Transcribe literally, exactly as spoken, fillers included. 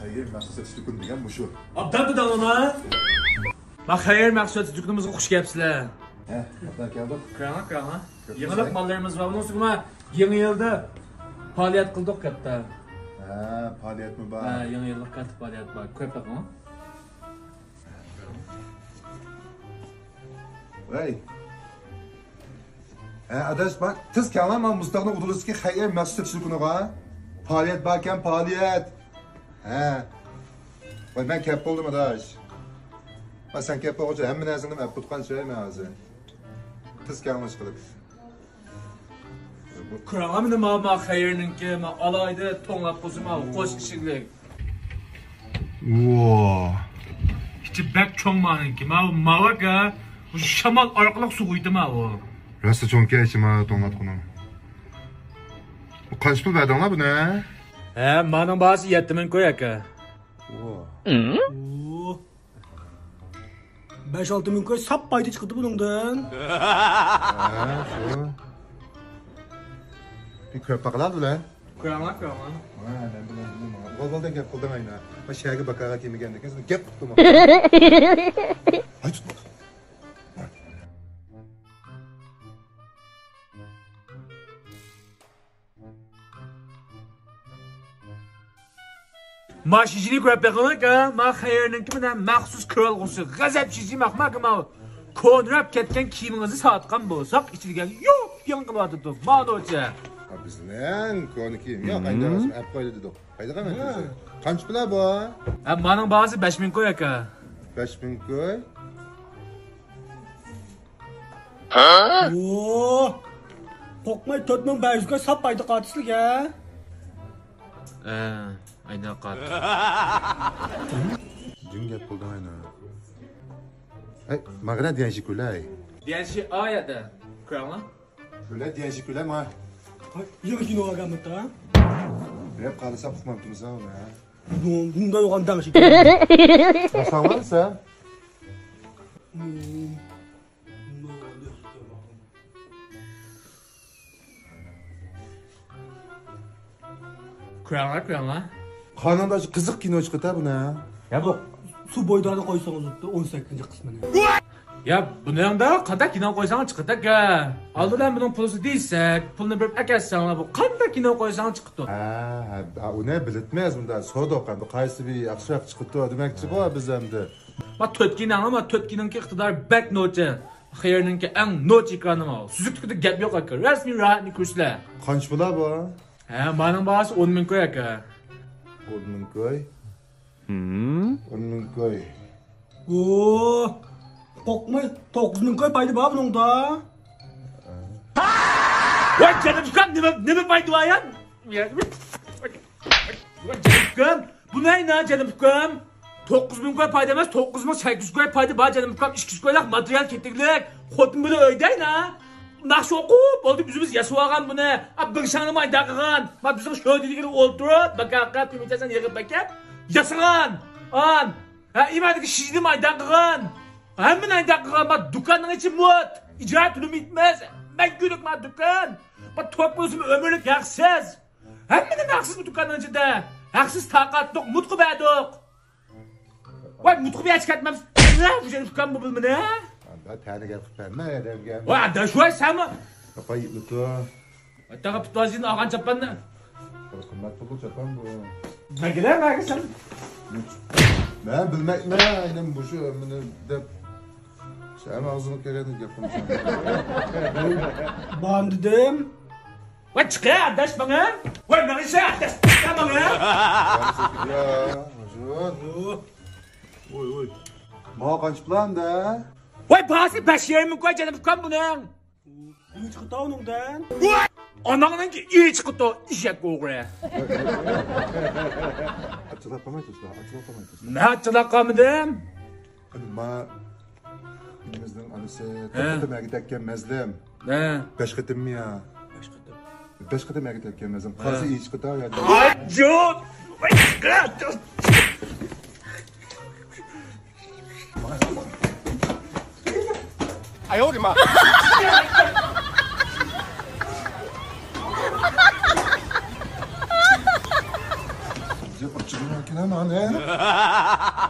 خەير مەخسۇس سېتىش دۇكىنى دېگەن مۇشۇ. ئوبدان دۇداڭلىما؟ ما خەير مەخسۇس سېتىش دۇكىنىمىزغا خۇش كەپسىلەر. ھە، ئوبدان كەلدۇق. كىرىڭلار، كىرىڭلار. كۆپ يېڭىلىق بولسا. ماللىرىمىز بار. بۇنىڭ ئۈستىگە ما يېڭى يىلدا پائالىيەت قىلدۇق كاتتا. ھە، پائالىيەتمۇ بار؟ ھە، يېڭى يىللىق كاتتا پائالىيەت بار. كۆرۈپ بېقىڭ. ۋەي. ھە، ئاداش، بار، تېز كەلڭلار، مانا مۇزتاغنىڭ ئۇدۇلىسىدىكى خەير مەخسۇس سېتىش دۇكىنىغا. پائالىيەت باركەن، پائالىيەت. ھە. ۋاي، مەن كەپ بولدۇم، ئاداش. ۋاي، سەن كەپ بولغۇچە ھەممە نەرسىڭنى ئەپ بوتقان چىراي مەن ھازىر. تېز كەلڭلار ئىشقىلىپ. كۆرۈڭلار مانا، ما، ما خەيرنىڭكى، ما ئالاھىدە توڭلاپ قويسا، ما قوش ئىشىكلىك. ۋو. ئىچى بەك چوڭ مانىڭكى. ماۋۇ، ماۋۇ ئاكا، شامال ئارقىلىق سوغۇيتتى ماۋۇ. راستلا چوڭكەن ئىچى ماۋۇ توڭلاتقۇنىڭ. قانچە پۇل بەردىڭلار بۇنى؟ ھە، مانىڭ باھاسى يەتتە مىڭ كوي ئاكا. ۋو. ۋو. بەش-ئالتە مىڭ كوي ساپ پايدا چىقىدۇ بۇنىڭدىن. ھە، شۇ. بىر كۆرۈپ باقىلا بۇلار. كۆرۈڭلار، كۆرۈڭلار. ھە، مەن بۇلار بىلمەيمەن. بولدى، بولدى، گەپ قىلدىڭ ئاينا. ما شەھەرگە باكاغا كىيمىگەندىكىن، گەپ قىپتۇ. ھاي، تۇتما. ما شىجىنى كۆرۈپ بېقىڭلار، ما خەيرنىڭكى مانا مەخسۇس كىرىۋالغۇسى. غەزەپ شىجى ماقماق ما. كونىراپ كەتكەن كىيىمىڭىزنى ساتقان بولساق، ئىچىدىكىنى يۇپ يېڭى قىلىۋاتىدۇ. مانۇچە. ھە، بىزنىڭ كونا كىيىم يوق، ئەمدى ئەپ قويدى دېدۇق. قايدا قالغان؟ ھە. قانچە پۇلا بۇ؟ ھە، مانىڭ باھاسى بەش مىڭ كوي ئاكا. بەش مىڭ كوي؟ ھە؟ ۋو! قورقماي تۆت مىڭ بەش يۈز كوي ساپ پايدا قاتىسىلىك ھە؟ ئە، ئاينا قات. جىڭ گەپ قىلدىڭ ئاينا. ھەي، ماغىنا ديەنشى كۈلەي. ديەنشى ئا يەردە. كۆرۈڭلار. كۈلە ديەنشى كۈلە ما. يېڭى كىنو ئالغانمىتتا؟ بىرەپ قالسا ئۇقمامتىمىز ھە. بۇندا يوغان دەڭشى. باشلاڭلار سەن. كۆرۈڭلار، كۆرۈڭلار. قانۇندا شۇ قىزىق كىنو چىقىدۇ بۇنى. يا بۇ سۇ بويىدا قويسىڭىز بوپتۇ، ئون سەككىزىنچى قىسمىنى. يا بۇنىڭدا قانداق كىنو قويساڭ چىقىدۇ ئاكا. ئالدىدا بۇنىڭ پۇلىسى دېسەك، پۇلنى بېرىپ ئەكەلسەڭلار، بۇ قانداق كىنو قويساڭ چىقىدۇ. ھە، ھە، ئۇنى بىلىتمىز بۇندا. سودۇق ئەمدى قايسى بىر ياخشىراق چىقىدۇ دېمەكچى بۇ بىز ئەمدى. ما تۆت كىناڭ، ما تۆت كىنىڭكى ئىقتىدارى بەك نوچى. خەيرنىڭكى ئەڭ نوچى ئېكرانى ما. سۈزۈكلۈكىدە گەپ يوق ئاكا. رەسمىي راھەتنى كۆرسىلە. قانچە بولا بۇ؟ ھە، مانىڭ باھاسى ئون مىڭ كوي ئاكا. ئون مىڭ كوي؟ ھىم؟ ئون مىڭ كوي. ئوو، قورقماي، توققۇز مىڭ كوي پايدا بار بۇنىڭدا. ۋاي جېنىم ئۇكام، نېمە، نېمە پايدا بار يا؟ ۋاي جېنىم ئۇكام، بۇ نەينا جېنىم ئۇكام؟ توققۇز مىڭ كوي پايدا ئەمەس، توققۇز مىڭ سەككىز يۈز كوي پايدا بار جېنىم ئۇكام، ئىككى يۈز كويلۇق ماتېرىيال كېتىكلىك. خوتۇن بىلەن ئۆيدەينا. ناخشا ئوقۇپ، بولدى، ئۆزىمىز ياسىۋالغان بۇنى. ئا، بىڭشاڭنى مايدا قىلغان. ما بىزنىڭ شۆدىلىكىدە ئولتۇرۇپ، بەكەقە پىمىچەسەن يىغىپ بەكەپ ياسىغان. ئان. ھە، ئىمادىكى شىشنى مايدا قىلغان. ھەممىنى مايدا قىلغان. ما دۇكاننىڭ ئىچى مۇت. ئىجارە تۆلىمەيمىز. مەڭگۈلۈك ما دۇكان. ما توك بولسىمۇ ئۆمۈرلۈك ھەقسىز. ھەممىنى ھەقسىز بۇ دۇكاننىڭ ئىچىدە. ھەقسىز تارقاتتۇق، مۇتقا بەردۇق. ۋاي، مۇتقا بەرچى كەتمەمسىز. نە، بۇ يەردە ئۇكام بۇ بىلمىدى. ھە، تەنە گەپ قىلىپ بەرمە ئادەمگە. ۋاي، ئاداش، ۋاي، سەنمۇ. ئاپا يىقلىتىۋ. ئاتاغا پۇتبولچىدىن ئالغان چاپاننى. بىر قىممەت پۇللۇق چاپان بۇ. نەگىلە، نەگە سەن؟ مەن بىلمەيمەن، ئاينىم بۇ شۇ مېنى دەپ. سەن ئاغزىڭغا كەلگەندە گەپ قىلمىساڭ. بان دېدىم. ۋاي چىقە ئاداش ماڭا. ۋاي ماڭا ئاداش چىقە ماڭا. يا، ماجۇر. ۋوي، ۋوي. ماڭا قانچە پۇلان دە؟ ۋاي باھاسى بەش يېرىم مىڭ كوي جېنىم ئۇكام بۇنىڭ. ئىچى قىتاۋ ئۇنىڭدىن. ۋاي ئاناڭنىڭكى ئىچى قىتاۋ ئېشەك ئوغرى. ئاچچىقلاپ قالماي تۇرسىلا، ئاچچىقلاپ قالماي تۇرسىلا. مەن ئاچچىقلاپ قالمىدىم. ما ئىنىمىزنىڭ ئانىسى ھە. توققۇز قېتىم ئەگىپ كەتكەن مەزلىم. ھە. بەش قېتىممۇ يا؟ بەش قېتىم. بەش قېتىم ئەگىپ كەتكەن مەزلىم. ھە. قازى ئىچ قېتىم يا. ئاجۇت! ئاياۋرىما! مانا.